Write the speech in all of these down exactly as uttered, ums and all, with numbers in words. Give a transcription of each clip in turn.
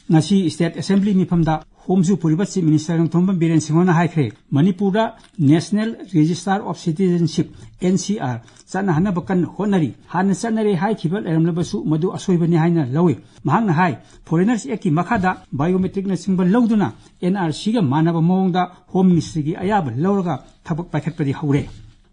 ꯉꯁꯤ State Assembly ꯃꯤꯐꯝꯗ ꯍꯣꯝꯁꯨ ꯄꯨꯔꯤꯕ Chief Minister Nongthombam Biren ꯁꯤꯡꯍꯅ ꯍꯥꯏꯈ꯭ꯔꯦ, ꯃꯅꯤꯄꯨꯔꯗ National Register of Citizenship, N C R, ꯆꯠꯅꯍꯟꯅꯕ ꯀꯟꯅ ꯍꯣꯠꯅꯔꯤ꯫ ꯍꯥꯟꯅ ꯆꯠꯅꯔꯦ ꯍꯥꯏꯈꯤꯕ ꯂꯩꯔꯝꯂꯕꯁꯨ ꯃꯗꯨ ꯑꯁꯣꯏꯕꯅꯤ ꯍꯥꯏꯅ ꯂꯧꯏ꯫ ꯃꯍꯥꯛꯅ ꯍꯥꯏ, Foreigners Actꯀꯤ ꯃꯈꯥꯗ biometricꯅꯆꯤꯡꯕ ꯂꯧꯗꯨꯅ N R Cꯒ ꯃꯥꯟꯅꯕ ꯃꯑꯣꯡꯗ Home Ministryꯒꯤ ꯑꯌꯥꯕ ꯂꯧꯔꯒ ꯊꯕꯛ ꯄꯥꯏꯈꯠꯄꯗꯤ ꯍꯧꯔꯦ꯫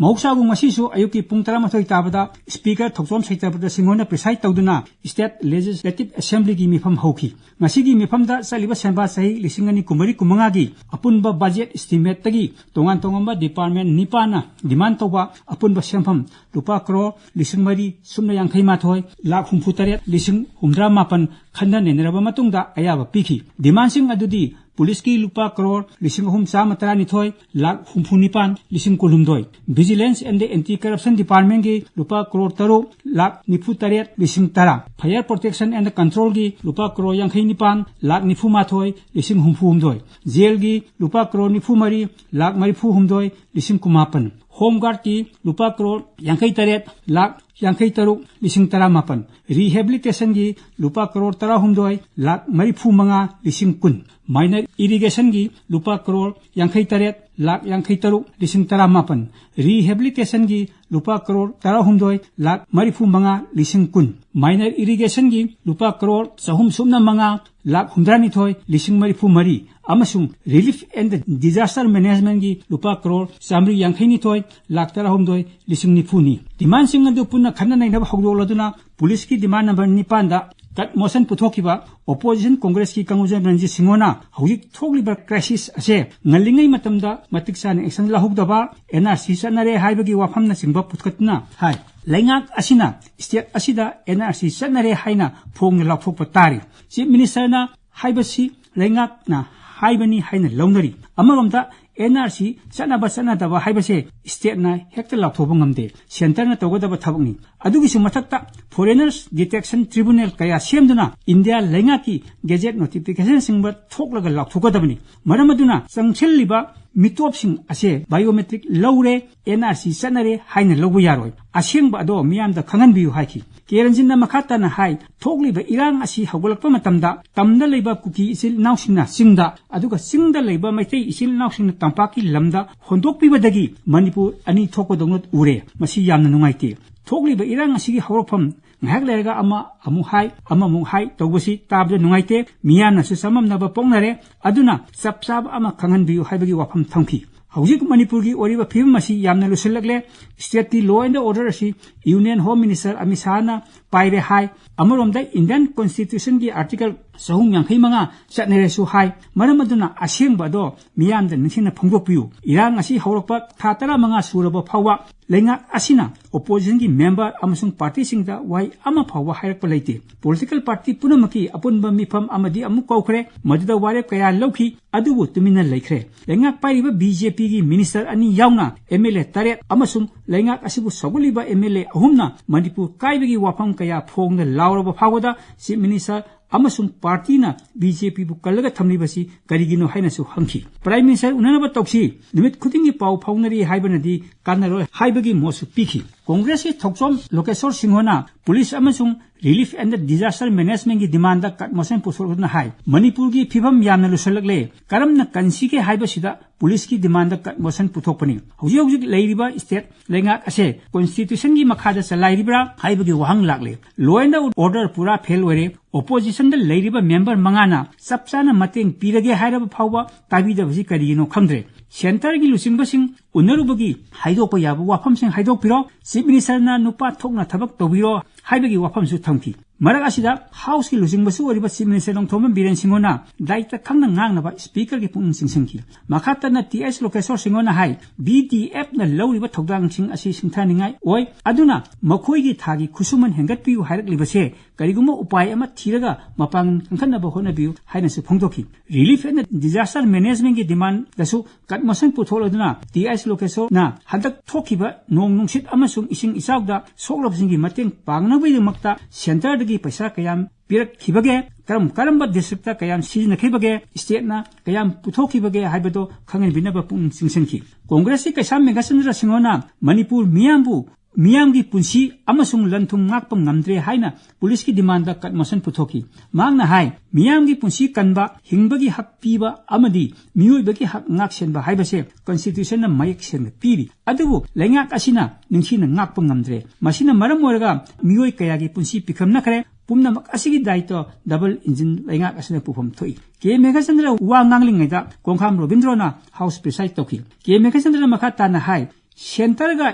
ꯃꯍꯧꯁꯥꯒꯨꯝ ꯉꯁꯤꯁꯨ ꯑꯌꯨꯛꯀꯤ ꯄꯨꯡ ꯇꯔꯥꯃꯥꯊꯣꯏ ꯇꯥꯕꯗ Speaker ꯊꯣꯛꯆꯣꯝ ꯁꯩꯇꯥꯄꯇ ꯁꯤꯡꯍꯅ preside ꯇꯧꯗꯨꯅ State Legislative Assemblyꯒꯤ ꯃꯤꯐꯝ ꯍꯧꯈꯤ꯫ ꯉꯁꯤꯒꯤ ꯃꯤꯐꯝꯗ ꯆꯠꯂꯤꯕ ꯁꯦꯟꯕꯥ ꯆꯍꯤ ꯂꯤꯁꯤꯡ ꯑꯅꯤ ꯀꯨꯟꯃꯔꯤ ꯀꯨꯟꯃꯉꯥꯒꯤ ꯑꯄꯨꯟꯕ budget estimateꯇꯒꯤ ꯇꯣꯉꯥꯟ ꯇꯣꯉꯥꯟꯕ department ꯅꯤꯄꯥꯟꯅ demand ꯇꯧꯕ ꯑꯄꯨꯟꯕ ꯁꯦꯟꯐꯝ ꯂꯨꯄꯥ ꯀ꯭ꯔꯣꯔ ꯂꯤꯁꯤꯡ ꯃꯔꯤ ꯁꯨꯞꯅ ꯌꯥꯡꯈꯩ ꯃꯥꯊꯣꯏ ꯂꯥꯈ ꯍꯨꯝꯐꯨ ꯇꯔꯦꯠ ꯂꯤꯁꯤꯡ ꯍꯨꯝꯗ꯭ꯔꯥ ꯃꯥꯄꯟ ꯈꯟꯅ ꯅꯩꯅꯔꯕ ꯃꯇꯨꯡꯗ ꯑꯌꯥꯕ ꯄꯤꯈꯤ꯫ Demandꯁꯤꯡ ꯑꯗꯨꯗꯤ ꯄꯨꯂꯤꯁꯀꯤ ꯂꯨꯄꯥ ꯀ꯭ꯔꯣꯔ ꯂꯤꯁꯤꯡ ꯑꯍꯨꯝ ꯆꯥꯝꯃ ꯇꯔꯥꯅꯤꯊꯣꯏ ꯂꯥꯈ ꯍꯨꯝꯐꯨ ꯅꯤꯄꯥꯟ ꯂꯤꯁꯤꯡ ꯀꯨꯟꯍꯨꯝꯗꯣꯏ, Vigilance and Anti Corruption Departmentꯀꯤ ꯂꯨꯄꯥ ꯀ꯭ꯔꯣꯔ ꯇꯔꯨꯛ ꯂꯥꯈ ꯅꯤꯐꯨ ꯇꯔꯦꯠ ꯂꯤꯁꯤꯡ ꯇꯔꯥ, Fire Protection and Controlꯒꯤ ꯂꯨꯄꯥ ꯀ꯭ꯔꯣꯔ ꯌꯥꯡꯈꯩ ꯅꯤꯄꯥꯟ ꯂꯥꯈ ꯅꯤꯐꯨ ꯃꯥꯊꯣꯏ ꯂꯤꯁꯤꯡ ꯍꯨꯝꯐꯨ ꯍꯨꯝꯗꯣꯏ, Jailꯒꯤ ꯂꯨꯄꯥ ꯀ꯭ꯔꯣꯔ ꯅꯤꯐꯨ ꯃꯔꯤ ꯂꯥꯈ ꯃꯔꯤꯐꯨ ꯍꯨꯝꯗꯣꯏ ꯂꯤꯁꯤꯡ ꯀꯨꯟꯃꯥꯄꯟ, Home Guardꯀꯤ ꯂꯨꯄꯥ ꯀ꯭ꯔꯣꯔ ꯌꯥꯡꯈꯩ ꯇꯔꯦꯠ ꯂꯥꯈ ꯌꯥꯡꯈꯩ ꯇꯔꯨꯛ ꯂꯤꯁꯤꯡ ꯇꯔꯥꯃꯥꯄꯟ, Rehabilitationꯒꯤ ꯂꯨꯄꯥ ꯀ꯭ꯔꯣꯔ ꯇꯔꯥꯍꯨꯝꯗꯣꯏ ꯂꯥꯈ ꯃꯔꯤꯐꯨ ꯃꯉꯥ ꯂꯤꯁꯤꯡ ꯀꯨꯟ, Minor Irrigationꯒꯤ ꯂꯨꯄꯥ ꯀ꯭ꯔꯣꯔ ꯌꯥꯡꯈꯩ ꯇꯔꯦꯠ ꯂꯥꯈ ꯌꯥꯡꯈꯩ ꯇꯔꯨꯛ ꯂꯤꯁꯤꯡ ꯇꯔꯥꯃꯥꯄꯟ, Rehabilitationꯒꯤ ꯂꯨꯄꯥ ꯀ꯭ꯔꯣꯔ ꯇꯔꯥꯍꯨꯝꯗꯣꯏ ꯂꯥꯈ ꯃꯔꯤꯐꯨ ꯃꯉꯥ ꯂꯤꯁꯤꯡ ꯀꯨꯟ, Minor Irrigationꯒꯤ ꯂꯨꯄꯥ ꯀ꯭ꯔꯣꯔ ꯆꯍꯨꯝ ꯁꯨꯞꯅ ꯃꯉꯥ ꯂꯥꯈ ꯍꯨꯝꯗ꯭ꯔꯥꯅꯤꯊꯣꯏ ꯂꯤꯁꯤꯡ ꯃꯔꯤꯐꯨ ꯃꯔꯤ ꯑꯃꯁꯨꯡ Relief and Disaster Managementꯀꯤ ꯂꯨꯄꯥ ꯀ꯭ꯔꯣꯔ ꯆꯥꯃꯔꯤ ꯌꯥꯡꯈꯩꯅꯤꯊꯣꯏ ꯂꯥꯈ ꯇꯔꯥꯍꯨꯝꯗꯣꯏ ꯂꯤꯁꯤꯡ ꯅꯤꯐꯨꯅꯤ꯫ Demandꯁꯤꯡ ꯑꯗꯨ ꯄꯨꯟꯅ ꯈꯟꯅ ꯅꯩꯅꯕ ꯍꯧꯗꯣꯛꯂꯗꯨꯅ ꯄꯨꯂꯤꯁꯀꯤ demand number ꯅꯤꯄꯥꯟꯗ cut motion ꯄꯨꯊꯣꯛꯈꯤꯕ Opposition Congressꯀꯤ ꯀꯥꯡꯕꯨꯖꯝ ꯔꯟꯖꯤꯠ ꯁꯤꯡꯍꯅ ꯍꯧꯖꯤꯛ ꯊꯣꯛꯂꯤꯕ crisis ꯑꯁꯦ ꯉꯜꯂꯤꯉꯩ ꯃꯇꯝꯗ ꯃꯇꯤꯛ ꯆꯥꯅ action ꯂꯧꯍꯧꯗꯕ, N R C ꯆꯠꯅꯔꯦ ꯍꯥꯏꯕꯒꯤ ꯋꯥꯐꯝꯅꯆꯤꯡꯕ ꯄꯨꯊꯣꯛꯇꯨꯅ ꯍꯥꯏ꯫ ꯂꯩꯉꯥꯛ ꯑꯁꯤꯅ state ꯑꯁꯤꯗ N R C ꯆꯠꯅꯔꯦ ꯍꯥꯏꯅ ꯐꯣꯡꯅ ꯂꯥꯎꯊꯣꯛꯄ ꯇꯥꯔꯤ꯫ Chief Ministerꯅ ꯍꯥꯏꯕꯁꯤ ꯂꯩꯉꯥꯛꯅ ꯍꯥꯏꯕꯅꯤ ꯍꯥꯏꯅ ꯂꯧꯅꯔꯤ꯫ ꯑꯃꯔꯣꯝꯗ N R C ꯆꯠꯅꯕ ꯆꯠꯅꯗꯕ ꯍꯥꯏꯕꯁꯦ stateꯅ ꯍꯦꯛꯇ ꯂꯥꯎꯊꯣꯛꯄ ꯉꯝꯗꯦ, centreꯅ ꯇꯧꯒꯗꯕ ꯊꯕꯛꯅꯤ꯫ ꯑꯗꯨꯒꯤꯁꯨ ꯃꯊꯛꯇ Foreigners Detention Tribunal ꯀꯌꯥ ꯁꯦꯝꯗꯨꯅ India ꯂꯩꯉꯥꯛꯀꯤ gazette notificationꯅꯆꯤꯡꯕ ꯊꯣꯛꯂꯒ ꯂꯥꯎꯊꯣꯛꯀꯗꯕꯅꯤ꯫ ꯃꯔꯝ ꯑꯗꯨꯅ ꯆꯪꯁꯤꯜꯂꯤꯕ ꯃꯤꯇꯣꯞꯁꯤꯡ ꯑꯁꯦ biometric ꯂꯧꯔꯦ, NRC ꯆꯠꯅꯔꯦ ꯍꯥꯏꯅ ꯂꯧꯕ ꯌꯥꯔꯣꯏ꯫ ꯑꯁꯦꯡꯕ ꯑꯗꯣ ꯃꯤꯌꯥꯝꯗ ꯈꯪꯍꯟꯕꯤꯌꯨ ꯍꯥꯏꯈꯤ꯫ ꯀꯦ ꯔꯟꯖꯤꯠꯅ ꯃꯈꯥ ꯇꯥꯅ ꯍꯥꯏ, ꯊꯣꯛꯂꯤꯕ ꯏꯔꯥꯡ ꯑꯁꯤ ꯍꯧꯒꯠꯂꯛꯄ ꯃꯇꯝꯗ ꯇꯝꯗ ꯂꯩꯕ ꯀꯨꯀꯤ ꯏꯆꯤꯜ ꯏꯅꯥꯎꯁꯤꯡꯅ ꯆꯤꯡꯗ, ꯑꯗꯨꯒ ꯆꯤꯡꯗ ꯂꯩꯕ ꯃꯩꯇꯩ ꯏꯆꯤꯜ ꯏꯅꯥꯎꯁꯤꯡꯅ ꯇꯝꯄꯥꯛꯀꯤ ꯂꯝꯗ ꯍꯣꯟꯗꯣꯛꯄꯤꯕꯗꯒꯤ ꯃꯅꯤꯄꯨꯔ ꯑꯅꯤ ꯊꯣꯛꯄꯗꯧꯅ ꯎꯔꯦ꯫ ꯃꯁꯤ ꯌꯥꯝꯅ ꯅꯨꯡꯉꯥꯏꯇꯦ꯫ ꯊꯣꯛꯂꯤꯕ ꯏꯔꯥꯡ ꯑꯁꯤꯒꯤ ꯍꯧꯔꯛꯐꯝ ꯉꯥꯏꯍꯥꯛ ꯂꯩꯔꯒ ꯑꯃ ꯑꯃꯨꯛ ꯍꯥꯏ, ꯑꯃꯃꯨꯛ ꯍꯥꯏ ꯇꯧꯕꯁꯤ ꯇꯥꯕꯗ ꯅꯨꯡꯉꯥꯏꯇꯦ꯫ ꯃꯤꯌꯥꯝꯅꯁꯨ ꯆꯃꯝꯅꯕ ꯄꯣꯛꯅꯔꯦ꯫ ꯑꯗꯨꯅ ꯆꯞ ꯆꯥꯕ ꯑꯃ ꯈꯪꯍꯟꯕꯤꯌꯨ ꯍꯥꯏꯕꯒꯤ ꯋꯥꯐꯝ ꯊꯝꯈꯤ꯫ ꯍꯧꯖꯤꯛ ꯃꯅꯤꯄꯨꯔꯒꯤ ꯑꯣꯏꯔꯤꯕ ꯐꯤꯕꯝ ꯑꯁꯤ ꯌꯥꯝꯅ ꯂꯨꯁꯤꯜꯂꯛꯂꯦ꯫ Stateꯀꯤ law and order ꯑꯁꯤ Union Home Minister ꯑꯃꯤꯠ ꯁꯥꯍꯅ ꯄꯥꯏꯔꯦ ꯍꯥꯏ꯫ ꯑꯃꯔꯣꯝꯗ Indian Constitutionꯒꯤ Article ꯆꯍꯨꯝ ꯌꯥꯡꯈꯩ ꯃꯉꯥ ꯆꯠꯅꯔꯦꯁꯨ ꯍꯥꯏ꯫ ꯃꯔꯝ ꯑꯗꯨꯅ ꯑꯁꯦꯡꯕ ꯑꯗꯣ ꯃꯤꯌꯥꯝꯗ ꯅꯤꯡꯊꯤꯅ ꯐꯣꯡꯗꯣꯛꯄꯤꯌꯨ꯫ ꯏꯔꯥꯡ ꯑꯁꯤ ꯍꯧꯔꯛꯄ ꯊꯥ ꯇꯔꯥꯃꯉꯥ ꯁꯨꯔꯕ ꯐꯥꯎꯕ ꯂꯩꯉꯥꯛ ꯑꯁꯤꯅ oppositionꯒꯤ member ꯑꯃꯁꯨꯡ partyꯁꯤꯡꯗ ꯋꯥꯍꯩ ꯑꯃ ꯐꯥꯎꯕ ꯍꯥꯏꯔꯛꯄ ꯂꯩꯇꯦ꯫ Political party ꯄꯨꯝꯅꯃꯛꯀꯤ ꯑꯄꯨꯟꯕ ꯃꯤꯐꯝ ꯑꯃꯗꯤ ꯑꯃꯨꯛ ꯀꯧꯈ꯭ꯔꯦ, ꯃꯗꯨꯗ ꯋꯥꯔꯦꯞ ꯀꯌꯥ ꯂꯧꯈꯤ, ꯑꯗꯨꯕꯨ ꯇꯨꯃꯤꯟꯅ ꯂꯩꯈ꯭ꯔꯦ꯫ ꯂꯩꯉꯥꯛ ꯄꯥꯏꯔꯤꯕ BJPꯒꯤ minister ꯑꯅꯤ ꯌꯥꯎꯅ MLA ꯇꯔꯦꯠ ꯑꯃꯁꯨꯡ ꯂꯩꯉꯥꯛ ꯑꯁꯤꯕꯨ ꯁꯧꯒꯠꯂꯤꯕ MLA ꯑꯍꯨꯝꯅ ꯃꯅꯤꯄꯨꯔ ꯀꯥꯏꯕꯒꯤ ꯋꯥꯐꯝ ꯀꯌꯥ ꯐꯣꯡꯅ ꯂꯥꯎꯔꯕ ꯐꯥꯎꯕꯗ Chief Minister ꯑꯃꯁꯨꯡ partyꯅ BJPꯕꯨ ꯀꯜꯂꯒ ꯊꯝꯂꯤꯕꯁꯤ ꯀꯔꯤꯒꯤꯅꯣ ꯍꯥꯏꯅꯁꯨ ꯍꯪꯈꯤ꯫ Prime Minister ꯎꯅꯅꯕ ꯇꯧꯁꯤ, ꯅꯨꯃꯤꯠ ꯈꯨꯗꯤꯡꯒꯤ ꯄꯥꯎ ꯐꯥꯎꯅꯔꯤ ꯍꯥꯏꯕꯅꯗꯤ ꯀꯥꯟꯅꯔꯣꯏ ꯍꯥꯏꯕꯒꯤ ꯃꯣꯠꯁꯨ ꯄꯤꯈꯤ꯫ Congressꯀꯤ ꯊꯧꯆꯣꯝ ꯂꯣꯀꯦꯁꯣꯔ ꯁꯤꯡꯍꯅ police ꯑꯃꯁꯨꯡ Relief and Disaster Managementꯀꯤ demandꯗ cut motion ꯄꯨꯊꯣꯛꯇꯨꯅ ꯍꯥꯏ, ꯃꯅꯤꯄꯨꯔꯒꯤ ꯐꯤꯕꯝ ꯌꯥꯝꯅ ꯂꯨꯁꯜꯂꯛꯂꯦ, ꯀꯔꯝꯅ ꯀꯟꯁꯤꯒꯦ ꯍꯥꯏꯕꯁꯤꯗ policeꯀꯤ demandꯗ cut motion ꯄꯨꯊꯣꯛꯄꯅꯤ꯫ ꯍꯧꯖꯤꯛ ꯍꯧꯖꯤꯛ ꯂꯩꯔꯤꯕ state ꯂꯩꯉꯥꯛ ꯑꯁꯦ constitutionꯒꯤ ꯃꯈꯥꯗ ꯆꯂꯥꯏꯔꯤꯕ꯭ꯔꯥ ꯍꯥꯏꯕꯒꯤ ꯋꯥꯍꯪ ꯂꯥꯛꯂꯦ꯫ Law and order ꯄꯨꯔꯥ fail ꯑꯣꯏꯔꯦ꯫ Oppositionꯗ ꯂꯩꯔꯤꯕ member ꯃꯉꯥꯅ ꯆꯞ ꯆꯥꯅ ꯃꯇꯦꯡ ꯄꯤꯔꯒꯦ ꯍꯥꯏꯔꯕ ꯐꯥꯎꯕ ꯇꯥꯕꯤꯗꯕꯁꯤ ꯀꯔꯤꯒꯤꯅꯣ ꯈꯪꯗ꯭ꯔꯦ꯫ Centreꯒꯤ ꯂꯨꯆꯤꯡꯕꯁꯤꯡ ꯎꯅꯔꯨꯕꯒꯤ ꯍꯥꯏꯗꯣꯛꯄ ꯌꯥꯕ ꯋꯥꯐꯝꯁꯤꯡ ꯍꯥꯏꯗꯣꯛꯄꯤꯔꯣ꯫ Chief Ministerꯅ ꯅꯨꯄꯥ ꯊꯣꯛꯅ ꯊꯕꯛ ꯇꯧꯕꯤꯔꯣ ꯍꯥꯏꯕꯒꯤ ꯋꯥꯐꯝꯁꯨ ꯊꯝꯈꯤ꯫ ꯃꯔꯛ ꯑꯁꯤꯗ Houseꯀꯤ ꯂꯨꯆꯤꯡꯕꯁꯨ ꯑꯣꯏꯔꯤꯕ Chief Minister ꯅꯣꯡꯊꯣꯝꯕꯝ ꯕꯤꯔꯦꯟ ꯁꯤꯡꯍꯅ ꯗꯥꯏꯇ ꯈꯪꯅ ꯉꯥꯡꯅꯕ Speakerꯒꯤ ꯄꯨꯛꯅꯤꯡ ꯆꯤꯡꯁꯤꯟꯈꯤ꯫ ꯃꯈꯥ ꯇꯥꯅ T S ꯂꯣꯀꯦꯁꯣꯔ ꯁꯤꯡꯍꯅ ꯍꯥꯏ, BDFꯅ ꯂꯧꯔꯤꯕ ꯊꯧꯗꯥꯡꯁꯤꯡ ꯑꯁꯤ ꯁꯤꯡꯊꯥꯅꯤꯡꯉꯥꯏ ꯑꯣꯏ, ꯑꯗꯨꯅ ꯃꯈꯣꯏꯒꯤ ꯊꯥꯒꯤ ꯈꯨꯠꯁꯨꯃꯟ ꯍꯦꯟꯒꯠꯄꯤꯌꯨ ꯍꯥꯏꯔꯛꯂꯤꯕꯁꯦ ꯀꯔꯤꯒꯨꯝꯕ ꯎꯄꯥꯏ ꯑꯃ ꯊꯤꯔꯒ ꯃꯄꯥꯡꯒꯜ ꯀꯟꯈꯠꯅꯕ ꯍꯣꯠꯅꯕꯤꯌꯨ ꯍꯥꯏꯅꯁꯨ ꯐꯣꯡꯗꯣꯛꯈꯤ꯫ Relief and Disaster Managementꯀꯤ demandꯗꯁꯨ cut motion ꯄꯨꯊꯣꯛꯂꯗꯨꯅ T S ꯂꯣꯀꯦꯁꯣꯔꯅ ꯍꯟꯗꯛ ꯊꯣꯛꯈꯤꯕ ꯅꯣꯡ ꯅꯨꯡꯁꯤꯠ ꯑꯃꯁꯨꯡ ꯏꯁꯤꯡ ꯏꯆꯥꯎꯗ ꯁꯣꯛꯂꯕꯁꯤꯡꯒꯤ ꯃꯇꯦꯡ ꯄꯥꯡꯅꯕꯒꯤꯗꯃꯛꯇ centreꯗꯒꯤ ꯄꯩꯁꯥ ꯀꯌꯥꯝ ꯄꯤꯔꯛꯈꯤꯕꯒꯦ, ꯀꯔꯝ ꯀꯔꯝꯕ districtꯇ ꯀꯌꯥꯝ ꯁꯤꯖꯤꯟꯅꯈꯤꯕꯒꯦ, stateꯅ ꯀꯌꯥꯝ ꯄꯨꯊꯣꯛꯈꯤꯕꯒꯦ ꯍꯥꯏꯕꯗꯨ ꯈꯪꯍꯟꯕꯤꯅꯕ ꯄꯨꯛꯅꯤꯡ ꯆꯤꯡꯁꯤꯟꯈꯤ꯫ ꯀꯣꯡꯒ꯭ꯔꯦꯁꯀꯤ ꯀꯩꯁꯥꯝ ꯃꯦꯘꯆꯟꯗ꯭ꯔ ꯁꯤꯡꯍꯅ ꯃꯅꯤꯄꯨꯔ ꯃꯤꯌꯥꯝꯕꯨ, ꯃꯤꯌꯥꯝꯒꯤ ꯄꯨꯟꯁꯤ ꯑꯃꯁꯨꯡ ꯂꯟ ꯊꯨꯝ ꯉꯥꯛꯄ ꯉꯝꯗ꯭ꯔꯦ ꯍꯥꯏꯅ ꯄꯨꯂꯤꯁꯀꯤ demandꯗ cut motion ꯄꯨꯊꯣꯛꯈꯤ꯫ ꯃꯍꯥꯛꯅ ꯍꯥꯏ, ꯃꯤꯌꯥꯝꯒꯤ ꯄꯨꯟꯁꯤ ꯀꯟꯕ, ꯍꯤꯡꯕꯒꯤ ꯍꯛ ꯄꯤꯕ ꯑꯃꯗꯤ ꯃꯤꯑꯣꯏꯕꯒꯤ ꯍꯛ ꯉꯥꯛ ꯁꯦꯟꯕ ꯍꯥꯏꯕꯁꯦ constitutionꯅ ꯃꯌꯦꯛ ꯁꯦꯡꯅ ꯄꯤꯔꯤ꯫ ꯑꯗꯨꯕꯨ ꯂꯩꯉꯥꯛ ꯑꯁꯤꯅ ꯅꯤꯡꯊꯤꯅ ꯉꯥꯛꯄ ꯉꯝꯗ꯭ꯔꯦ꯫ ꯃꯁꯤꯅ ꯃꯔꯝ ꯑꯣꯏꯔꯒ ꯃꯤꯑꯣꯏ ꯀꯌꯥꯒꯤ ꯄꯨꯟꯁꯤ ꯄꯤꯈꯝꯅꯈ꯭ꯔꯦ꯫ ꯄꯨꯝꯅꯃꯛ ꯑꯁꯤꯒꯤ ꯗꯥꯏꯇꯣ double engine ꯂꯩꯉꯥꯛ ꯑꯁꯤꯅ ꯄꯨꯐꯝ ꯊꯣꯛꯏ꯫ ꯀꯦ ꯃꯦꯘꯆꯟꯗ꯭ꯔ ꯋꯥ ꯉꯥꯡꯂꯤꯉꯩꯗ ꯀꯣꯡꯈꯥꯝ ꯔꯣꯕꯤꯟꯗ꯭ꯔꯣꯅ House preside ꯇꯧꯈꯤ꯫ ꯀꯦ ꯃꯦꯘꯆꯟꯗ꯭ꯔ ꯃꯈꯥ ꯇꯥꯅ ꯍꯥꯏ, centreꯒ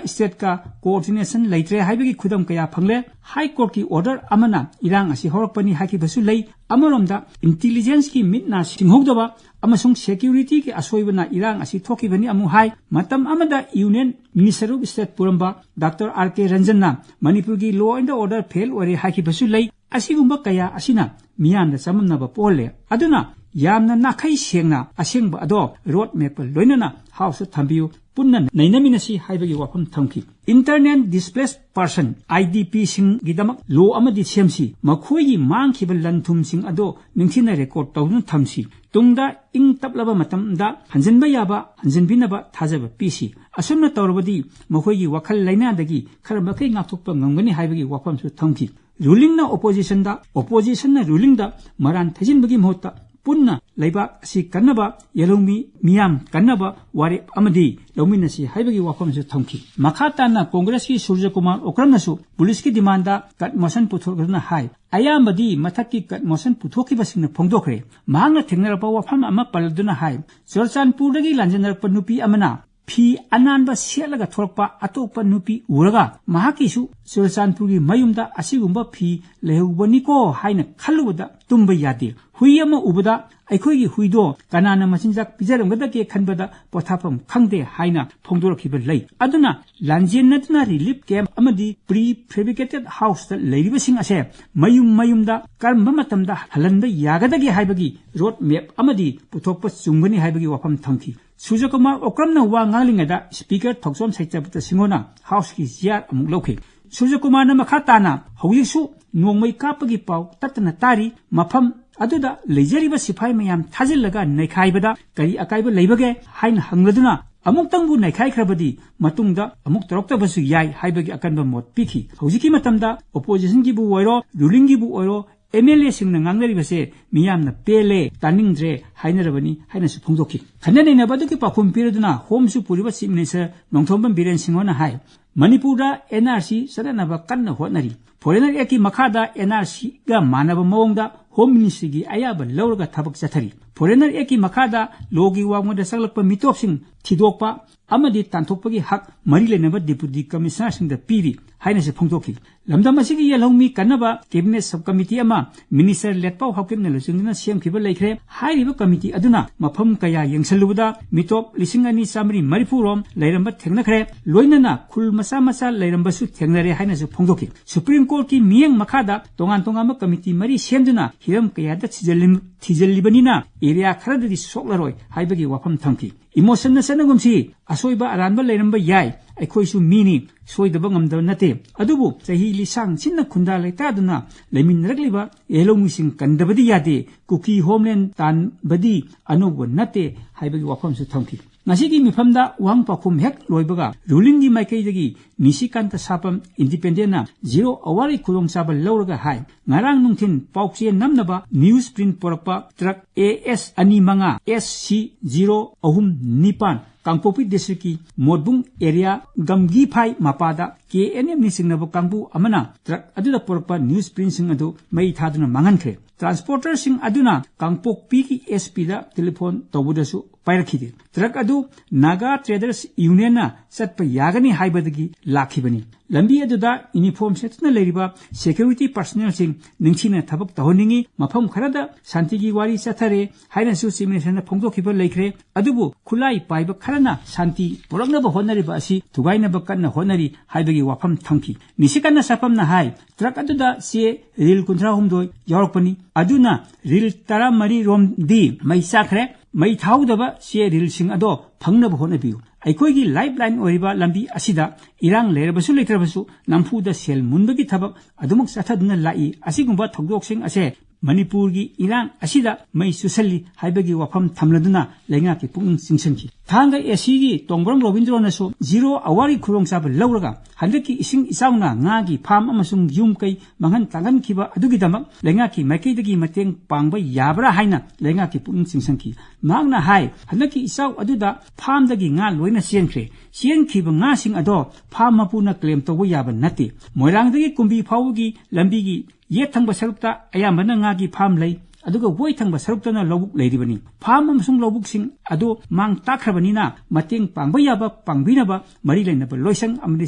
stateꯀ coordination ꯂꯩꯇ꯭ꯔꯦ ꯍꯥꯏꯕꯒꯤ ꯈꯨꯗꯝ ꯀꯌꯥ ꯐꯪꯂꯦ꯫ High Courtꯀꯤ order ꯑꯃꯅ ꯏꯔꯥꯡ ꯑꯁꯤ ꯍꯧꯔꯛꯄꯅꯤ ꯍꯥꯏꯈꯤꯕꯁꯨ ꯂꯩ꯫ ꯑꯃꯔꯣꯝꯗ intelligenceꯀꯤ ꯃꯤꯠ ꯅꯥ ꯁꯤꯡꯍꯧꯗꯕ ꯑꯃꯁꯨꯡ securityꯒꯤ ꯑꯁꯣꯏꯕꯅ ꯏꯔꯥꯡ ꯑꯁꯤ ꯊꯣꯛꯈꯤꯕꯅꯤ ꯑꯃꯨꯛ ꯍꯥꯏ꯫ ꯃꯇꯝ ꯑꯃꯗ Union Minister of State ꯄꯨꯔꯝꯕ Doctor R K Ranjanꯅ ꯃꯅꯤꯄꯨꯔꯒꯤ law and order fail ꯑꯣꯏꯔꯦ ꯍꯥꯏꯈꯤꯕꯁꯨ ꯂꯩ꯫ ꯑꯁꯤꯒꯨꯝꯕ ꯀꯌꯥ ꯑꯁꯤꯅ ꯃꯤꯌꯥꯝꯗ ꯆꯃꯝꯅꯕ ꯄꯣꯛꯍꯜꯂꯦ꯫ ꯑꯗꯨꯅ ꯌꯥꯝꯅ ꯅꯥꯈꯩ ꯁꯦꯡꯅ ꯑꯁꯦꯡꯕ ꯑꯗꯣ road mapꯀ ꯂꯣꯏꯅꯅ Houseꯇ ꯊꯝꯕꯤꯌꯨ, ꯄꯨꯟꯅ ꯅꯩꯅꯃꯤꯟꯅꯁꯤ ꯍꯥꯏꯕꯒꯤ ꯋꯥꯐꯝ ꯊꯝꯈꯤ꯫ Internal Displaced Person, IDPꯁꯤꯡꯒꯤꯗꯃꯛ law ꯑꯃꯗꯤ ꯁꯦꯝꯁꯤ꯫ ꯃꯈꯣꯏꯒꯤ ꯃꯥꯡꯈꯤꯕ ꯂꯟ ꯊꯨꯝꯁꯤꯡ ꯑꯗꯣ ꯅꯤꯡꯊꯤꯅ record ꯇꯧꯗꯨꯅ ꯊꯝꯁꯤ꯫ ꯇꯨꯡꯗ ꯏꯪ ꯇꯞꯂꯕ ꯃꯇꯝꯗ ꯍꯟꯖꯤꯟꯕ ꯌꯥꯕ ꯍꯟꯖꯤꯟꯕꯤꯅꯕ ꯊꯥꯖꯕ ꯄꯤꯁꯤ꯫ ꯑꯁꯨꯝꯅ ꯇꯧꯔꯕꯗꯤ ꯃꯈꯣꯏꯒꯤ ꯋꯥꯈꯜ ꯂꯩꯅꯥꯗꯒꯤ ꯈꯔ ꯃꯈꯩ ꯉꯥꯛꯊꯣꯛꯄ ꯉꯝꯒꯅꯤ ꯍꯥꯏꯕꯒꯤ ꯋꯥꯐꯝꯁꯨ ꯊꯝꯈꯤ꯫ Rulingꯅ oppositionꯗ, oppositionꯅ rulingꯗ ꯃꯔꯥꯟ ꯊꯩꯖꯤꯟꯕꯒꯤ ꯃꯍꯨꯠꯇ ꯄꯨꯟꯅ ꯂꯩꯕꯥꯛ ꯑꯁꯤ ꯀꯟꯅꯕ, ꯌꯦꯜꯍꯧꯃꯤ ꯃꯤꯌꯥꯝ ꯀꯟꯅꯕ ꯋꯥꯔꯦꯞ ꯑꯃꯗꯤ ꯂꯧꯃꯤꯟꯅꯁꯤ ꯍꯥꯏꯕꯒꯤ ꯋꯥꯐꯝꯁꯨ ꯊꯝꯈꯤ꯫ ꯃꯈꯥ ꯇꯥꯅ ꯀꯣꯡꯒ꯭ꯔꯦꯁꯀꯤ ꯁꯨꯔꯖꯀꯨꯃꯥꯔ ꯑꯣꯀ꯭ꯔꯝꯅꯁꯨ ꯄꯨꯂꯤꯁꯀꯤ demandꯗ cut motion ꯄꯨꯊꯣꯛꯇꯨꯅ ꯍꯥꯏ, ꯑꯌꯥꯝꯕꯗꯤ ꯃꯊꯛꯀꯤ cut motion ꯄꯨꯊꯣꯛꯈꯤꯕꯁꯤꯡꯅ ꯐꯣꯡꯗꯣꯛꯈ꯭ꯔꯦ꯫ ꯃꯍꯥꯛꯅ ꯊꯦꯡꯅꯔꯛꯄ ꯋꯥꯐꯝ ꯑꯃ ꯄꯜꯂꯗꯨꯅ ꯍꯥꯏ, ꯆꯨꯔꯆꯥꯟꯄꯨꯔꯗꯒꯤ ꯂꯥꯟꯖꯦꯟꯅꯔꯛꯄ ꯅꯨꯄꯤ ꯑꯃꯅ ꯐꯤ ꯑꯅꯥꯟꯕ ꯁꯦꯠꯂꯒ ꯊꯣꯔꯛꯄ ꯑꯇꯣꯞꯄ ꯅꯨꯄꯤ ꯎꯔꯒ ꯃꯍꯥꯛꯀꯤꯁꯨ ꯆꯨꯔꯆꯥꯟꯄꯨꯔꯒꯤ ꯃꯌꯨꯝꯗ ꯑꯁꯤꯒꯨꯝꯕ ꯐꯤ ꯂꯩꯍꯧꯕꯅꯤꯀꯣ ꯍꯥꯏꯅ ꯈꯜꯂꯨꯕꯗ ꯇꯨꯝꯕ ꯌꯥꯗꯦ꯫ ꯍꯨꯏ ꯑꯃ ꯎꯕꯗ ꯑꯩꯈꯣꯏꯒꯤ ꯍꯨꯏꯗꯣ ꯀꯅꯥꯅ ꯃꯆꯤꯟꯖꯥꯛ ꯄꯤꯖꯔꯝꯒꯗꯒꯦ ꯈꯟꯕꯗ ꯄꯣꯊꯥꯐꯝ ꯈꯪꯗꯦ ꯍꯥꯏꯅ ꯐꯣꯡꯗꯣꯔꯛꯈꯤꯕ ꯂꯩ꯫ ꯑꯗꯨꯅ ꯂꯥꯟꯖꯦꯟꯅꯗꯨꯅ relief camp ꯑꯃꯗꯤ prefabricated houseꯇ ꯂꯩꯔꯤꯕꯁꯤꯡ ꯑꯁꯦ ꯃꯌꯨꯝ ꯃꯌꯨꯝꯗ ꯀꯔꯝꯕ ꯃꯇꯝꯗ ꯍꯜꯍꯟꯕ ꯌꯥꯒꯗꯒꯦ ꯍꯥꯏꯕꯒꯤ road map ꯑꯃꯗꯤ ꯄꯨꯊꯣꯛꯄ ꯆꯨꯝꯒꯅꯤ ꯍꯥꯏꯕꯒꯤ ꯋꯥꯐꯝ ꯊꯝꯈꯤ꯫ ꯁꯨꯔꯖꯀꯨꯃꯥꯔ ꯑꯣꯀ꯭ꯔꯝꯅ ꯋꯥ ꯉꯥꯡꯂꯤꯉꯩꯗ Speaker ꯊꯧꯆꯣꯝ ꯁꯩꯇꯄꯇ ꯁꯤꯡꯍꯅ Houseꯀꯤ chair ꯑꯃꯨꯛ ꯂꯧꯈꯤ꯫ ꯁꯨꯔꯖꯀꯨꯃꯥꯔꯅ ꯃꯈꯥ ꯇꯥꯅ ꯍꯧꯖꯤꯛꯁꯨ ꯅꯣꯡꯃꯩ ꯀꯥꯞꯄꯒꯤ ꯄꯥꯎ ꯇꯠꯇꯅ ꯇꯥꯔꯤ꯫ ꯃꯐꯝ ꯑꯗꯨꯗ ꯂꯩꯖꯔꯤꯕ ꯁꯤꯐꯥꯏ ꯃꯌꯥꯝ ꯊꯥꯖꯤꯜꯂꯒ ꯅꯩꯈꯥꯏꯕꯗ ꯀꯔꯤ ꯑꯀꯥꯏꯕ ꯂꯩꯕꯒꯦ ꯍꯥꯏꯅ ꯍꯪꯂꯗꯨꯅ, ꯑꯃꯨꯛꯇꯪꯕꯨ ꯅꯩꯈꯥꯏꯈ꯭ꯔꯕꯗꯤ ꯃꯇꯨꯡꯗ ꯑꯃꯨꯛ ꯇꯧꯔꯛꯇꯕꯁꯨ ꯌꯥꯏ ꯍꯥꯏꯕꯒꯤ ꯑꯀꯟꯕ ꯃꯣꯠ ꯄꯤꯈꯤ꯫ ꯍꯧꯖꯤꯛꯀꯤ ꯃꯇꯝꯗ oppositionꯒꯤꯕꯨ ꯑꯣꯏꯔꯣ, rulingꯒꯤꯕꯨ ꯑꯣꯏꯔꯣ, MLAꯁꯤꯡꯅ ꯉꯥꯡꯅꯔꯤꯕꯁꯦ ꯃꯤꯌꯥꯝꯅ ꯄꯦꯜꯂꯦ, ꯇꯥꯅꯤꯡꯗ꯭ꯔꯦ ꯍꯥꯏꯅꯔꯕꯅꯤ ꯍꯥꯏꯅꯁꯨ ꯐꯣꯡꯗꯣꯛꯈꯤ꯫ ꯈꯟꯅ ꯅꯩꯅꯕ ꯑꯗꯨꯒꯤ ꯄꯥꯎꯈꯨꯝ ꯄꯤꯔꯗꯨꯅ ꯍꯣꯝꯁꯨ ꯄꯨꯔꯤꯕ Chief Minister ꯅꯣꯡꯊꯣꯝꯕꯝ ꯕꯤꯔꯦꯟ ꯁꯤꯡꯍꯅ ꯍꯥꯏ, ꯃꯅꯤꯄꯨꯔꯗ NRC ꯆꯠꯅꯅꯕ ꯀꯟꯅ ꯍꯣꯠꯅꯔꯤ꯫ Foreigner Actꯀꯤ ꯃꯈꯥꯗ NRCꯒ ꯃꯥꯟꯅꯕ ꯃꯑꯣꯡꯗ Home Ministryꯒꯤ ꯑꯌꯥꯕ ꯂꯧꯔꯒ ꯊꯕꯛ ꯆꯠꯊꯔꯤ꯫ Foreigner Actꯀꯤ ꯃꯈꯥꯗ lawꯒꯤ ꯋꯥꯡꯃꯗ ꯆꯪꯂꯛꯄ ꯃꯤꯇꯣꯞꯁꯤꯡ ꯊꯤꯗꯣꯛꯄ ꯑꯃꯗꯤ ꯇꯥꯟꯊꯣꯛꯄꯒꯤ ꯍꯛ ꯃꯔꯤ ꯂꯩꯅꯕ Deputy Commissionerꯁꯤꯡꯗ ꯄꯤꯔꯤ ꯍꯥꯏꯅꯁꯨ ꯐꯣꯡꯗꯣꯛꯈꯤ꯫ ꯂꯝꯗꯝ ꯑꯁꯤꯒꯤ ꯌꯦꯜꯍꯧꯃꯤ ꯀꯟꯅꯕ Cabinet Sub Committee ꯑꯃ Minister ꯂꯦꯠꯄꯥꯎ ꯍꯥꯎꯀꯤꯞꯅ ꯂꯨꯆꯤꯡꯗꯨꯅ ꯁꯦꯝꯈꯤꯕ ꯂꯩꯈ꯭ꯔꯦ꯫ ꯍꯥꯏꯔꯤꯕ committee ꯑꯗꯨꯅ ꯃꯐꯝ ꯀꯌꯥ ꯌꯦꯡꯁꯜꯂꯨꯕꯗ ꯃꯤꯇꯣꯞ ꯂꯤꯁꯤꯡ ꯑꯅꯤ ꯆꯥꯃꯔꯤ ꯃꯔꯤꯐꯨ ꯔꯣꯝ ꯂꯩꯔꯝꯕ ꯊꯦꯡꯅꯈ꯭ꯔꯦ꯫ ꯂꯣꯏꯅꯅ ꯈꯨꯜ ꯃꯆꯥ ꯃꯆꯥ ꯂꯩꯔꯝꯕꯁꯨ ꯊꯦꯡꯅꯔꯦ ꯍꯥꯏꯅꯁꯨ ꯐꯣꯡꯗꯣꯛꯈꯤ꯫ Supreme Courtꯀꯤ ꯃꯤꯠꯌꯦꯡ ꯃꯈꯥꯗ ꯇꯣꯉꯥꯟ ꯇꯣꯉꯥꯟꯕ committee ꯃꯔꯤ ꯁꯦꯝꯗꯨꯅ ꯍꯤꯔꯝ ꯀꯌꯥꯗ ꯊꯤꯖꯤꯜꯂꯤ-, ꯊꯤꯖꯤꯜꯂꯤꯕꯅꯤꯅ area ꯈꯔꯗꯗꯤ ꯁꯣꯛꯂꯔꯣꯏ ꯍꯥꯏꯕꯒꯤ ꯋꯥꯐꯝ ꯊꯝꯈꯤ꯫ Emotionꯅ ꯆꯠꯅꯒꯨꯝꯁꯤ, ꯑꯁꯣꯏꯕ ꯑꯔꯥꯟꯕ ꯂꯩꯔꯝꯕ ꯌꯥꯏ, ꯑꯩꯈꯣꯏꯁꯨ ꯃꯤꯅꯤ, ꯁꯣꯏꯗꯕ ꯉꯝꯗꯕ ꯅꯠꯇꯦ꯫ ꯑꯗꯨꯕꯨ ꯆꯍꯤ ꯂꯤꯁꯥꯡ ꯁꯤꯟꯅ ꯈꯨꯟꯗꯥ ꯂꯩꯇꯥꯗꯨꯅ ꯂꯩꯃꯤꯟꯅꯔꯛꯂꯤꯕ ꯌꯦꯜꯍꯧꯃꯤꯁꯤꯡ ꯀꯟꯗꯕꯗꯤ ꯌꯥꯗꯦ꯫ ꯀꯨꯀꯤ homeland ꯇꯥꯟꯕꯗꯤ ꯑꯅꯧꯕ ꯅꯠꯇꯦ ꯍꯥꯏꯕꯒꯤ ꯋꯥꯐꯝꯁꯨ ꯊꯝꯈꯤ꯫ ꯉꯁꯤꯒꯤ ꯃꯤꯐꯝꯗ ꯋꯥꯍꯪ ꯄꯥꯎꯈꯨꯝ ꯍꯦꯛ ꯂꯣꯏꯕꯒ rulingꯒꯤ ꯃꯥꯏꯀꯩꯗꯒꯤ ꯅꯤꯁꯤꯀꯥꯟꯇ ꯁꯥꯄꯝ Independentꯅ zero hourꯒꯤ ꯈꯨꯗꯣꯡꯆꯥꯕ ꯂꯧꯔꯒ ꯍꯥꯏ, ꯉꯔꯥꯡ ꯅꯨꯡꯊꯤꯟ ꯄꯥꯎꯆꯦ ꯅꯝꯅꯕ newsprint ꯄꯨꯔꯛꯄ truck AS ꯑꯅꯤ ꯃꯉꯥ SC zero ꯑꯍꯨꯝ ꯅꯤꯄꯥꯟ ꯀꯥꯡꯄꯣꯛꯄꯤ districtꯀꯤ ꯃꯣꯠꯕꯨꯡ area ꯒꯝꯒꯤꯐꯥꯏ ꯃꯄꯥꯗ KNMꯅ ꯆꯤꯡꯅꯕ ꯀꯥꯡꯕꯨ ꯑꯃꯅ truck ꯑꯗꯨꯗ ꯄꯨꯔꯛꯄ newsprintꯁꯤꯡ ꯑꯗꯨ ꯃꯩ ꯊꯥꯗꯨꯅ ꯃꯥꯡꯍꯟꯈ꯭ꯔꯦ꯫ Transporterꯁꯤꯡ ꯑꯗꯨꯅ ꯀꯥꯡꯄꯣꯛꯄꯤꯒꯤ SPꯗ telephone ꯇꯧꯕꯗꯁꯨ ꯄꯥꯏꯔꯛꯈꯤꯗꯦ꯫ Truck ꯑꯗꯨ Naga Traders Unionꯅ ꯆꯠꯄ ꯌꯥꯒꯅꯤ ꯍꯥꯏꯕꯗꯒꯤ ꯂꯥꯛꯈꯤꯕꯅꯤ꯫ ꯂꯝꯕꯤ ꯑꯗꯨꯗ uniform ꯁꯦꯠꯇꯨꯅ ꯂꯩꯔꯤꯕ security personnelꯁꯤꯡ ꯅꯤꯡꯊꯤꯅ ꯊꯕꯛ ꯇꯧꯍꯟꯅꯤꯡꯏ꯫ ꯃꯐꯝ ꯈꯔꯗ ꯁꯥꯟꯇꯤꯒꯤ ꯋꯥꯔꯤ ꯆꯠꯊꯔꯦ ꯍꯥꯏꯅꯁꯨ Chief Ministerꯅ ꯐꯣꯡꯗꯣꯛꯈꯤꯕ ꯂꯩꯈ꯭ꯔꯦ꯫ ꯑꯗꯨꯕꯨ ꯈꯨꯠꯂꯥꯏ ꯄꯥꯏꯕ ꯈꯔꯅ ꯁꯥꯟꯇꯤ ꯄꯨꯔꯛꯅꯕ ꯍꯣꯠꯅꯔꯤꯕ ꯑꯁꯤ ꯊꯨꯒꯥꯏꯅꯕ ꯀꯟꯅ ꯍꯣꯠꯅꯔꯤ ꯍꯥꯏꯕꯒꯤ ꯋꯥꯐꯝ ꯊꯝꯈꯤ꯫ ꯅꯤꯁꯤꯀꯥꯟꯇ ꯁꯥꯄꯝꯅ ꯍꯥꯏ, truck ꯑꯗꯨꯗ ꯆꯦ reel ꯀꯨꯟꯊ꯭ꯔꯥ ꯍꯨꯝꯗꯣꯏ ꯌꯥꯎꯔꯛꯄꯅꯤ꯫ ꯑꯗꯨꯅ reel ꯇꯔꯥꯃꯔꯤ ꯔꯣꯝꯗꯤ ꯃꯩ ꯆꯥꯈ꯭ꯔꯦ꯫ ꯃꯩ ꯊꯥꯍꯧꯗꯕ ꯆꯦ reelꯁꯤꯡ ꯑꯗꯣ ꯐꯪꯅꯕ ꯍꯣꯠꯅꯕꯤꯌꯨ꯫ ꯑꯩꯈꯣꯏꯒꯤ ꯂꯥꯏꯐ ꯂꯥꯏꯟ ꯑꯣꯏꯔꯤꯕ ꯂꯝꯕꯤ ꯑꯁꯤꯗ ꯏꯔꯥꯡ ꯂꯩꯔꯕꯁꯨ ꯂꯩꯇ꯭ꯔꯕꯁꯨ ꯅꯝꯐꯨꯗ ꯁꯦꯜ ꯃꯨꯟꯕꯒꯤ ꯊꯕꯛ ꯑꯗꯨꯃꯛ ꯆꯠꯊꯗꯨꯅ ꯂꯥꯛꯏ꯫ ꯑꯁꯤꯒꯨꯝꯕ ꯊꯧꯗꯣꯛꯁꯤꯡ ꯑꯁꯦ ꯃꯅꯤꯄꯨꯔꯒꯤ ꯏꯔꯥꯡ ꯑꯁꯤꯗ ꯃꯩ ꯆꯨꯁꯜꯂꯤ ꯍꯥꯏꯕꯒꯤ ꯋꯥꯐꯝ ꯊꯝꯂꯗꯨꯅ ꯂꯩꯉꯥꯛꯀꯤ ꯄꯨꯛꯅꯤꯡ ꯆꯤꯡꯁꯤꯟꯈꯤ꯫ ꯊꯥꯡꯒ ꯑꯦ ꯁꯤꯒꯤ ꯇꯣꯡꯕ꯭ꯔꯝ ꯔꯣꯕꯤꯟꯗ꯭ꯔꯣꯅꯁꯨ ꯖꯤꯔꯣ ꯑꯋꯥꯔꯒꯤ ꯈꯨꯗꯣꯡꯆꯥꯕ ꯂꯧꯔꯒ ꯍꯟꯗꯛꯀꯤ ꯏꯁꯤꯡ ꯏꯆꯥꯎꯅ ꯉꯥꯒꯤ ꯐꯥꯝ ꯑꯃꯁꯨꯡ ꯌꯨꯝ ꯀꯩ ꯃꯥꯡꯍꯟ ꯇꯥꯛꯍꯟꯈꯤꯕ ꯑꯗꯨꯒꯤꯗꯃꯛ ꯂꯩꯉꯥꯛꯀꯤ ꯃꯥꯏꯀꯩꯗꯒꯤ ꯃꯇꯦꯡ ꯄꯥꯡꯕ ꯌꯥꯕ꯭ꯔꯥ ꯍꯥꯏꯅ ꯂꯩꯉꯥꯛꯀꯤ ꯄꯨꯛꯅꯤꯡ ꯆꯤꯡꯁꯤꯟꯈꯤ꯫ ꯃꯍꯥꯛꯅ ꯍꯥꯏ, ꯍꯟꯗꯛꯀꯤ ꯏꯆꯥꯎ ꯑꯗꯨꯗ ꯐꯥꯝꯗꯒꯤ ꯉꯥ ꯂꯣꯏꯅ ꯆꯦꯟꯈ꯭ꯔꯦ꯫ ꯆꯦꯟꯈꯤꯕ ꯉꯥꯁꯤꯡ ꯑꯗꯣ ꯐꯥꯝ ꯃꯄꯨꯅ ꯀ꯭ꯂꯦꯝ ꯇꯧꯕ ꯌꯥꯕ ꯅꯠꯇꯦ꯫ ꯃꯣꯏꯔꯥꯡꯗꯒꯤ ꯀꯨꯝꯕꯤ ꯐꯥꯎꯕꯒꯤ ꯂꯝꯕꯤꯒꯤ ꯌꯦꯠ ꯊꯪꯕ ꯁꯔꯨꯛꯇ ꯑꯌꯥꯝꯕꯅ ꯉꯥꯒꯤ ꯐꯥꯝ ꯂꯩ, ꯑꯗꯨꯒ ꯑꯣꯏ ꯊꯪꯕ ꯁꯔꯨꯛꯇꯅ ꯂꯧꯕꯨꯛ ꯂꯩꯔꯤꯕꯅꯤ꯫ ꯐꯥꯝ ꯑꯃꯁꯨꯡ ꯂꯧꯕꯨꯛꯁꯤꯡ ꯑꯗꯨ ꯃꯥꯡ ꯇꯥꯛꯈ꯭ꯔꯕꯅꯤꯅ ꯃꯇꯦꯡ ꯄꯥꯡꯕ ꯌꯥꯕ ꯄꯥꯡꯕꯤꯅꯕ ꯃꯔꯤ ꯂꯩꯅꯕ ꯂꯣꯏꯁꯪ ꯑꯃꯗꯤ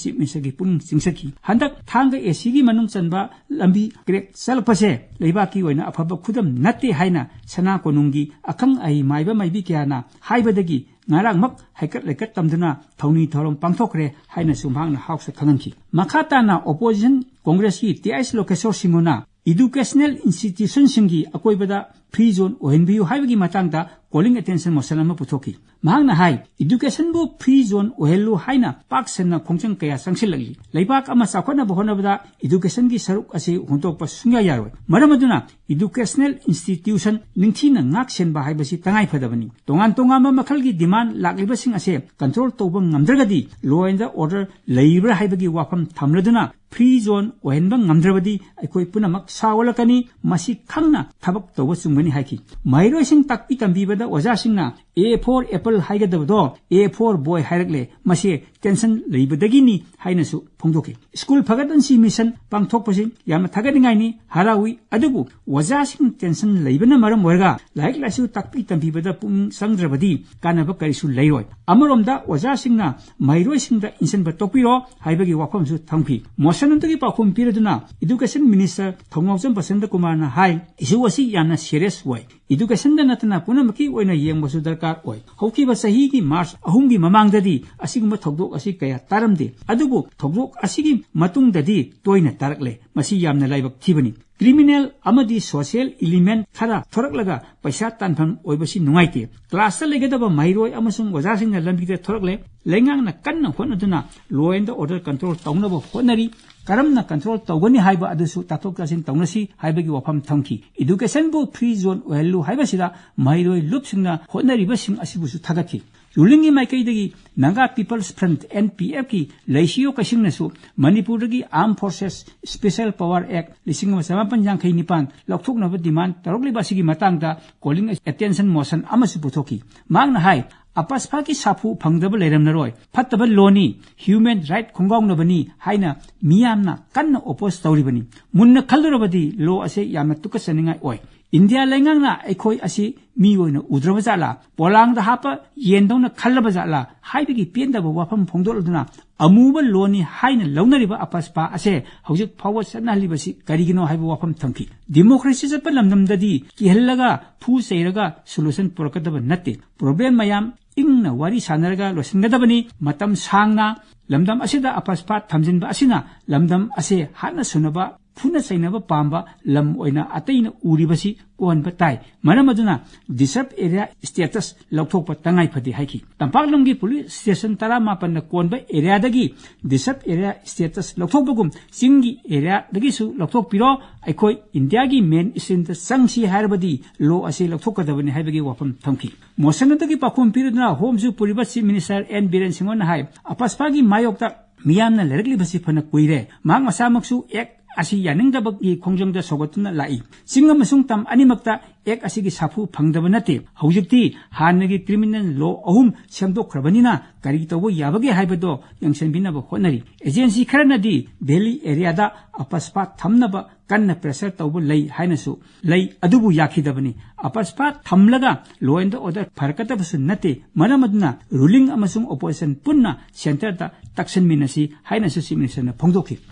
ꯆꯤꯐ ꯃꯤꯅꯤꯁꯇꯔꯒꯤ ꯄꯨꯛꯅꯤꯡ ꯆꯤꯡꯁꯤꯟꯈꯤ꯫ ꯍꯟꯗꯛ ꯊꯥꯡꯒ ꯑꯦ ꯁꯤꯒꯤ ꯃꯅꯨꯡ ꯆꯟꯕ ꯂꯝꯕꯤ ꯀ꯭ꯔꯦꯛ ꯆꯠꯂꯛꯄꯁꯦ ꯂꯩꯕꯥꯛꯀꯤ ꯑꯣꯏꯅ ꯑꯐꯕ ꯈꯨꯗꯝ ꯅꯠꯇꯦ ꯍꯥꯏꯅ ꯁꯅꯥ ꯀꯣꯅꯨꯡꯒꯤ ꯑꯈꯪ ꯑꯍꯩ ꯃꯥꯏꯕ ꯃꯥꯏꯕꯤ ꯀꯌꯥꯅ ꯍꯥꯏꯕꯗꯒꯤ ꯉꯔꯥꯡꯃꯛ ꯍꯩꯀꯠ ꯂꯩꯀꯠ ꯇꯝꯗꯨꯅ ꯊꯧꯅꯤ ꯊꯧꯔꯝ ꯄꯥꯡꯊꯣꯛꯈ꯭ꯔꯦ ꯍꯥꯏꯅꯁꯨ ꯃꯍꯥꯛꯅ ꯍꯥꯎꯁ ꯈꯪꯍꯟꯈꯤ꯫ ꯃꯈꯥ ꯇꯥꯅ ꯑꯣꯄꯣꯖꯤꯁꯟ ꯀꯣꯡꯒ꯭ꯔꯦꯁꯀꯤ ꯇꯤ ꯑꯩꯆ ꯂꯣꯀꯦꯁꯣꯔ ꯁꯤꯡꯍꯅ ꯏꯗꯨꯀꯦꯁꯅꯦꯜ ꯏꯟꯁꯇꯤꯇ꯭ꯌꯨꯁꯟꯁꯤꯡꯒꯤ ꯑꯀꯣꯏꯕꯗ ꯐ꯭ꯔꯤ ꯖꯣꯟ ꯑꯣꯏꯍꯟꯕꯤꯌꯨ ꯍꯥꯏꯕꯒꯤ ꯃꯇꯥꯡꯗ ꯀꯣꯂꯤꯡ ꯑꯦꯇꯦꯟꯁꯟ ꯃꯣꯁꯟ ꯑꯃ ꯄꯨꯊꯣꯛꯈꯤ꯫ ꯃꯍꯥꯛꯅ ꯍꯥꯏ, ꯏꯗꯨꯀꯦꯁꯟꯕꯨ ꯐ꯭ꯔꯤ ꯖꯣꯟ ꯑꯣꯏꯍꯜꯂꯨ ꯍꯥꯏꯅ ꯄꯥꯛ ꯁꯟꯅ ꯈꯣꯡꯖꯪ ꯀꯌꯥ ꯆꯪꯁꯤꯜꯂꯛꯂꯤ꯫ ꯂꯩꯕꯥꯛ ꯑꯃ ꯆꯥꯎꯈꯠꯅꯕ ꯍꯣꯠꯅꯕꯗ ꯏꯗꯨꯀꯦꯁꯟꯒꯤ ꯁꯔꯨꯛ ꯑꯁꯤ ꯍꯨꯟꯗꯣꯛꯄ ꯁꯨꯡꯌꯥ ꯌꯥꯔꯣꯏ꯫ ꯃꯔꯝ ꯑꯗꯨꯅ ꯏꯗꯨꯀꯦꯁꯅꯦꯜ ꯏꯟꯁꯇꯤꯇ꯭ꯌꯨꯁꯟ ꯅꯤꯡꯊꯤꯅ ꯉꯥꯛ ꯁꯦꯟꯕ ꯍꯥꯏꯕꯁꯤ ꯇꯉꯥꯏ ꯐꯗꯕꯅꯤ꯫ ꯇꯣꯉꯥꯟ ꯇꯣꯉꯥꯟꯕ ꯃꯈꯜꯒꯤ ꯗꯤꯃꯥꯟ ꯂꯥꯛꯂꯤꯕꯁꯤꯡ ꯑꯁꯦ ꯀꯟꯇ꯭ꯔꯣꯜ ꯇꯧꯕ ꯉꯝꯗ꯭ꯔꯒꯗꯤ law and order ꯂꯩꯔꯤꯕ꯭ꯔꯥ ꯍꯥꯏꯕꯒꯤ ꯋꯥꯐꯝ ꯊꯝꯂꯗꯨꯅ ꯐ꯭ꯔꯤ ꯖꯣꯟ ꯑꯣꯏꯍꯟꯕ ꯉꯝꯗ꯭ꯔꯕꯗꯤ ꯑꯩꯈꯣꯏ ꯄꯨꯝꯅꯃꯛ ꯁꯥꯎꯒꯠꯂꯛꯀꯅꯤ, ꯃꯁꯤ ꯈꯪꯅ ꯊꯕꯛ ꯇꯧꯕ ꯆꯨꯝꯒꯅꯤ ꯍꯥꯏꯈꯤ꯫ ꯃꯍꯩꯔꯣꯏꯁꯤꯡ ꯇꯥꯛꯄꯤ ꯇꯝꯕꯤꯕꯗ ꯑꯣꯖꯥꯁꯤꯡꯅ A for apple ꯍꯥꯏꯒꯗꯕꯗꯣ A for boy ꯍꯥꯏꯔꯛꯂꯦ, ꯃꯁꯤ ꯇꯦꯟꯁꯟ ꯂꯩꯕꯗꯒꯤꯅꯤ ꯍꯥꯏꯅꯁꯨ ꯐꯣꯡꯗꯣꯛꯈꯤ꯫ ꯁ꯭ꯀꯨꯜ ꯐꯒꯠꯍꯟꯁꯤ ꯃꯤꯁꯟ ꯄꯥꯡꯊꯣꯛꯄꯁꯤ ꯌꯥꯝꯅ ꯊꯥꯒꯠꯅꯤꯡꯉꯥꯏꯅꯤ, ꯍꯔꯥꯎꯏ, ꯑꯗꯨꯕꯨ ꯑꯣꯖꯥꯁꯤꯡ ꯇꯦꯟꯁꯟ ꯂꯩꯕꯅ ꯃꯔꯝ ꯑꯣꯏꯔꯒ ꯂꯥꯏꯔꯤꯛ ꯂꯥꯏꯁꯨ ꯇꯥꯛꯄꯤ ꯇꯝꯕꯤꯕꯗ ꯄꯨꯛꯅꯤꯡ ꯆꯪꯗ꯭ꯔꯕꯗꯤ ꯀꯥꯟꯅꯕ ꯀꯔꯤꯁꯨ ꯂꯩꯔꯣꯏ꯫ ꯑꯃꯔꯣꯝꯗ ꯑꯣꯖꯥꯁꯤꯡꯅ ꯃꯍꯩꯔꯣꯏꯁꯤꯡꯗ ꯏꯟꯁꯤꯟꯕ ꯇꯣꯛꯄꯤꯔꯣ ꯍꯥꯏꯕꯒꯤ ꯋꯥꯐꯝꯁꯨ ꯊꯝꯈꯤ꯫ ꯃꯣꯁꯟ ꯑꯗꯨꯒꯤ ꯄꯥꯎꯈꯨꯝ ꯄꯤꯔꯗꯨꯅ ꯏꯗꯨꯀꯦꯁꯟ ꯃꯤꯅꯤꯁꯇꯔ ꯊꯧꯅꯥꯎꯖꯝ ꯕꯁꯟꯇ ꯀꯨꯃꯥꯔꯅ ꯍꯥꯏ, ꯏꯁꯨ ꯑꯁꯤ ꯌꯥꯝꯅ ꯁꯤꯔꯤꯌꯁ ꯑꯣꯏ꯫ ꯏꯗꯨꯀꯦꯁꯟꯗ ꯅꯠꯇꯅ ꯄꯨꯝꯅꯃꯛꯀꯤ ꯑꯣꯏꯅ ꯌꯦꯡꯕꯁꯨ ꯗꯔꯀꯥꯔ ꯑꯣꯏ꯫ ꯍꯧꯈꯤꯕ ꯆꯍꯤꯒꯤ ꯃꯥꯔꯆ ꯑꯍꯨꯝꯒꯤ ꯃꯃꯥꯡꯗꯗꯤ ꯑꯁꯤꯒꯨꯝꯕ ꯊꯧꯗꯣꯛ ꯑꯁꯤ ꯀꯌꯥ ꯇꯥꯔꯝꯗꯦ, ꯑꯗꯨꯕꯨ ꯊꯧꯗꯣꯛ ꯑꯁꯤꯒꯤ ꯃꯇꯨꯡꯗꯗꯤ ꯇꯣꯏꯅ ꯇꯥꯔꯛꯂꯦ꯫ ꯃꯁꯤ ꯌꯥꯝꯅ ꯂꯥꯏꯕꯛ ꯊꯤꯕꯅꯤ꯫ Criminal ꯑꯃꯗꯤ social element ꯈꯔ ꯊꯣꯔꯛꯂꯒ ꯄꯩꯁꯥ ꯇꯥꯟꯐꯝ ꯑꯣꯏꯕꯁꯤ ꯅꯨꯡꯉꯥꯏꯇꯦ꯫ Classꯇ ꯂꯩꯒꯗꯕ ꯃꯍꯩꯔꯣꯏ ꯑꯃꯁꯨꯡ ꯑꯣꯖꯥꯁꯤꯡꯅ ꯂꯝꯕꯤꯗ ꯊꯣꯔꯛꯂꯦ꯫ ꯂꯩꯉꯥꯛꯅ ꯀꯟꯅ ꯍꯣꯠꯅꯗꯨꯅ law and order control ꯇꯧꯅꯕ ꯍꯣꯠꯅꯔꯤ꯫ ꯀꯔꯝꯅ control ꯇꯧꯒꯅꯤ ꯍꯥꯏꯕ ꯑꯗꯨꯁꯨ ꯇꯥꯊꯣꯛ ꯇꯥꯁꯤꯟ ꯇꯧꯅꯁꯤ ꯍꯥꯏꯕꯒꯤ ꯋꯥꯐꯝ ꯊꯝꯈꯤ꯫ Educationꯕꯨ free zone ꯑꯣꯏꯍꯜꯂꯨ ꯍꯥꯏꯕꯁꯤꯗ ꯃꯍꯩꯔꯣꯏ ꯂꯨꯞꯁꯤꯡꯅ ꯍꯣꯠꯅꯔꯤꯕꯁꯤꯡ ꯑꯁꯤꯕꯨꯁꯨ ꯊꯥꯒꯠꯈꯤ꯫ Rulingꯒꯤ ꯃꯥꯏꯀꯩꯗꯒꯤ Naga People's Front, NPFꯀꯤ ꯂꯩꯁꯤꯌꯣ ꯀꯩꯁꯤꯡꯅꯁꯨ ꯃꯅꯤꯄꯨꯔꯗꯒꯤ Armed Forces Special Power Act ꯂꯤꯁꯤꯡ ꯑꯃ ꯆꯃꯥꯄꯟ ꯌꯥꯡꯈꯩ ꯅꯤꯄꯥꯟ ꯂꯧꯊꯣꯛꯅꯕ demand ꯇꯧꯔꯛꯂꯤꯕ ꯑꯁꯤꯒꯤ ꯃꯇꯥꯡꯗ calling attention motion ꯑꯃꯁꯨ ꯄꯨꯊꯣꯛꯈꯤ꯫ ꯃꯍꯥꯛꯅ ꯍꯥꯏ, ꯑꯄꯁꯐꯥꯒꯤ ꯁꯥꯐꯨ ꯐꯪꯗꯕ ꯂꯩꯔꯝꯂꯔꯣꯏ꯫ ꯐꯠꯇꯕ lawꯅꯤ, human right ꯈꯣꯡꯒꯥꯎꯅꯕꯅꯤ ꯍꯥꯏꯅ ꯃꯤꯌꯥꯝꯅ ꯀꯟꯅ oppose ꯇꯧꯔꯤꯕꯅꯤ꯫ ꯃꯨꯟꯅ ꯈꯜꯂꯨꯔꯕꯗꯤ law ꯑꯁꯤ ꯌꯥꯝꯅ ꯇꯨꯀꯠꯆꯅꯤꯡꯉꯥꯏ ꯑꯣꯏ꯫ ꯏꯟꯗꯤꯌꯥ ꯂꯩꯉꯥꯛꯅ ꯑꯩꯈꯣꯏ ꯑꯁꯤ ꯃꯤ ꯑꯣꯏꯅ ꯎꯗ꯭ꯔꯕ ꯖꯥꯠꯂꯥ? ꯄꯣꯂꯥꯡꯗ ꯍꯥꯞꯄ ꯌꯦꯟꯗꯧꯅ ꯈꯜꯂꯕ ꯖꯥꯠꯂꯥ? ꯍꯥꯏꯕꯒꯤ ꯄꯦꯟꯗꯕ ꯋꯥꯐꯝ ꯐꯣꯡꯗꯣꯛꯂꯗꯨꯅ ꯑꯃꯨꯕ lawꯅꯤ ꯍꯥꯏꯅ ꯂꯧꯅꯔꯤꯕ ꯑꯄꯁꯄꯥ ꯑꯁꯦ ꯍꯧꯖꯤꯛ ꯐꯥꯎꯕ ꯆꯠꯅꯍꯜꯂꯤꯕꯁꯤ ꯀꯔꯤꯒꯤꯅꯣ ꯍꯥꯏꯕ ꯋꯥꯐꯝ ꯊꯝꯈꯤ꯫ Democracy ꯆꯠꯄ ꯂꯝꯗꯝꯗꯗꯤ ꯀꯤꯍꯜꯂꯒ, ꯐꯨ ꯆꯩꯔꯒ solution ꯄꯨꯔꯛꯀꯗꯕ ꯅꯠꯇꯦ꯫ Problem ꯃꯌꯥꯝ ꯏꯪꯅ ꯋꯥꯔꯤ ꯁꯥꯟꯅꯔꯒ ꯂꯣꯏꯁꯤꯟꯒꯗꯕꯅꯤ꯫ ꯃꯇꯝ ꯁꯥꯡꯅ ꯂꯝꯗꯝ ꯑꯁꯤꯗ ꯑꯄꯁꯄꯥ ꯊꯝꯖꯤꯟꯕ ꯑꯁꯤꯅ ꯂꯝꯗꯝ ꯑꯁꯦ ꯍꯥꯠꯅ ꯁꯨꯅꯕ, ꯐꯨꯅ ꯆꯩꯅꯕ ꯄꯥꯝꯕ ꯂꯝ ꯑꯣꯏꯅ ꯑꯇꯩꯅ ꯎꯔꯤꯕꯁꯤ ꯀꯣꯛꯍꯟꯕ ꯇꯥꯏ꯫ ꯃꯔꯝ ꯑꯗꯨꯅ reserve area status ꯂꯧꯊꯣꯛꯄ ꯇꯉꯥꯏ ꯐꯗꯦ ꯍꯥꯏꯈꯤ꯫ ꯇꯝꯄꯥꯛꯂꯝꯒꯤ police station ꯇꯔꯥꯃꯥꯄꯟꯅ ꯀꯣꯟꯕ areaꯗꯒꯤ reserve area status ꯂꯧꯊꯣꯛꯄꯒꯨꯝ ꯆꯤꯡꯒꯤ areaꯗꯒꯤꯁꯨ ꯂꯧꯊꯣꯛꯄꯤꯔꯣ꯫ ꯑꯩꯈꯣꯏ ꯏꯟꯗꯤꯌꯥꯒꯤ main streamꯗ ꯆꯪꯁꯤ ꯍꯥꯏꯔꯕꯗꯤ law ꯑꯁꯤ ꯂꯧꯊꯣꯛꯀꯗꯕꯅꯤ ꯍꯥꯏꯕꯒꯤ ꯋꯥꯐꯝ ꯊꯝꯈꯤ꯫ Motion ꯑꯗꯨꯒꯤ ꯄꯥꯎꯈꯨꯝ ꯄꯤꯔꯗꯨꯅ Home Minister ꯄꯨꯔꯤꯕ Chief Minister N ꯕꯤꯔꯦꯟ ꯁꯤꯡꯍꯅ ꯍꯥꯏ, ꯑꯄꯁꯄꯥꯒꯤ ꯃꯥꯌꯣꯛꯇ ꯃꯤꯌꯥꯝꯅ ꯂꯩꯔꯛꯂꯤꯕꯁꯤ ꯐꯅ ꯀꯨꯏꯔꯦ꯫ ꯃꯍꯥꯛ ꯃꯁꯥꯃꯛꯁꯨ act ꯑꯁꯤ ꯌꯥꯅꯤꯡꯗꯕꯒꯤ ꯈꯣꯡꯖꯪꯗ ꯁꯧꯒꯠꯇꯨꯅ ꯂꯥꯛꯏ꯫ ꯆꯤꯡ ꯑꯃꯁꯨꯡ ꯇꯝ ꯑꯅꯤꯃꯛꯇ act ꯑꯁꯤꯒꯤ ꯁꯥꯐꯨ ꯐꯪꯗꯕ ꯅꯠꯇꯦ꯫ ꯍꯧꯖꯤꯛꯇꯤ ꯍꯥꯟꯅꯒꯤ criminal law ꯑꯍꯨꯝ ꯁꯦꯝꯗꯣꯛꯈ꯭ꯔꯕꯅꯤꯅ ꯀꯔꯤ ꯇꯧꯕ ꯌꯥꯕꯒꯦ ꯍꯥꯏꯕꯗꯣ ꯌꯦꯡꯁꯤꯟꯕꯤꯅꯕ ꯍꯣꯠꯅꯔꯤ꯫ Agency ꯈꯔꯅꯗꯤ Delhi areaꯗ ꯑꯄꯁꯄꯥ ꯊꯝꯅꯕ ꯀꯟꯅ pressure ꯇꯧꯕ ꯂꯩ ꯍꯥꯏꯅꯁꯨ ꯂꯩ, ꯑꯗꯨꯕꯨ ꯌꯥꯈꯤꯗꯕꯅꯤ꯫ ꯑꯄꯁꯄꯥ ꯊꯝꯂꯒ law and order ꯐꯔꯛꯀꯗꯕꯁꯨ ꯅꯠꯇꯦ꯫ ꯃꯔꯝ ꯑꯗꯨꯅ ruling ꯑꯃꯁꯨꯡ opposition ꯄꯨꯟꯅ centreꯗ ꯇꯛꯁꯤꯟꯃꯤꯟꯅꯁꯤ ꯍꯥꯏꯅꯁꯨ Chief Ministerꯅ ꯐꯣꯡꯗꯣꯛꯈꯤ꯫